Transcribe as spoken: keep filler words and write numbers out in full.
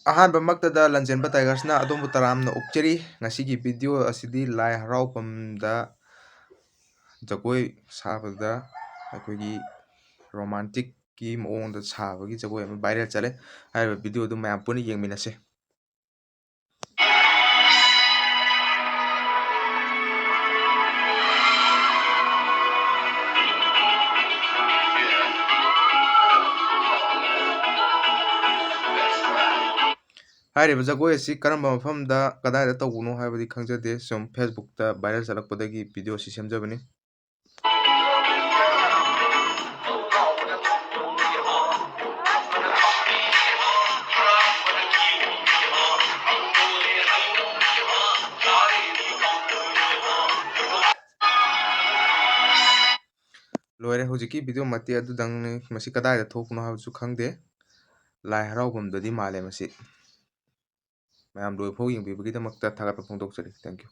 ꯑꯍꯥꯟꯕꯃꯛꯇꯗ ꯂꯟꯖꯦꯟꯕ ꯇꯥꯏꯒꯔꯁꯅ ꯑꯗꯣꯝꯕꯨ ꯇꯔꯥꯝꯅ ꯑꯣꯛꯆꯔꯤ꯫ ꯉꯁꯤꯒꯤ ꯚꯤꯗꯤꯑꯣ ꯑꯁꯤꯗꯤ ꯂꯥꯏ ꯍꯔꯥꯎꯐꯝꯗ ꯖꯒꯣꯏ ꯁꯥꯕꯗ ꯑꯩꯈꯣꯏꯒꯤ ꯔꯣꯃꯥꯟꯇꯤꯛꯀꯤ ꯃꯑꯣꯡꯗ ꯁꯥꯕꯒꯤ ꯖꯒꯣꯏ ꯑꯃ ꯚꯥꯏꯔꯦꯜ ꯆꯠꯂꯦ꯫ ꯍꯥꯏꯔꯤꯕ ꯚꯤꯗꯤꯑꯣꯗꯨ ꯃꯌꯥꯝ ꯄꯨꯟꯅ ꯌꯦꯡꯃꯤꯟꯅꯁꯦ꯫ ꯍꯥꯏꯔꯤꯕ ꯖꯒꯣꯏ ꯑꯁꯤ ꯀꯔꯝꯕ ꯃꯐꯝꯗ ꯀꯗꯥꯏꯗ ꯇꯧꯕꯅꯣ ꯍꯥꯏꯕꯗꯤ ꯈꯪꯖꯗꯦ, ꯁꯨꯝ ꯐꯦꯁꯕꯨꯛꯇ ꯚꯥꯏꯔꯦꯜ ꯆꯠꯂꯛꯄꯗꯒꯤ ꯚꯤꯗꯤꯑꯣ ꯑꯁꯤ ꯁꯦꯝꯖꯕꯅꯤ꯫ ꯂꯣꯏꯔꯦ, ꯍꯧꯖꯤꯛꯀꯤ ꯚꯤꯗꯤꯑꯣ ꯃꯇꯦꯛ ꯑꯗꯨꯗꯪꯅꯤ꯫ ꯃꯁꯤ ꯀꯗꯥꯏꯗ ꯊꯣꯛꯄꯅꯣ ꯍꯥꯏꯕꯁꯨ ꯈꯪꯗꯦ꯫ ꯂꯥꯏ ꯍꯔꯥꯎꯐꯝꯗꯗꯤ ꯃꯥꯜꯂꯦ ꯃꯁꯤ꯫ ꯃꯌꯥꯝ ꯂꯣꯏꯐꯥꯎ ꯌꯦꯡꯕꯤꯕꯒꯤꯗꯃꯛꯇ ꯊꯥꯒꯠꯄ ꯐꯣꯡꯗꯣꯛꯆꯔꯤ꯫ Thank you꯫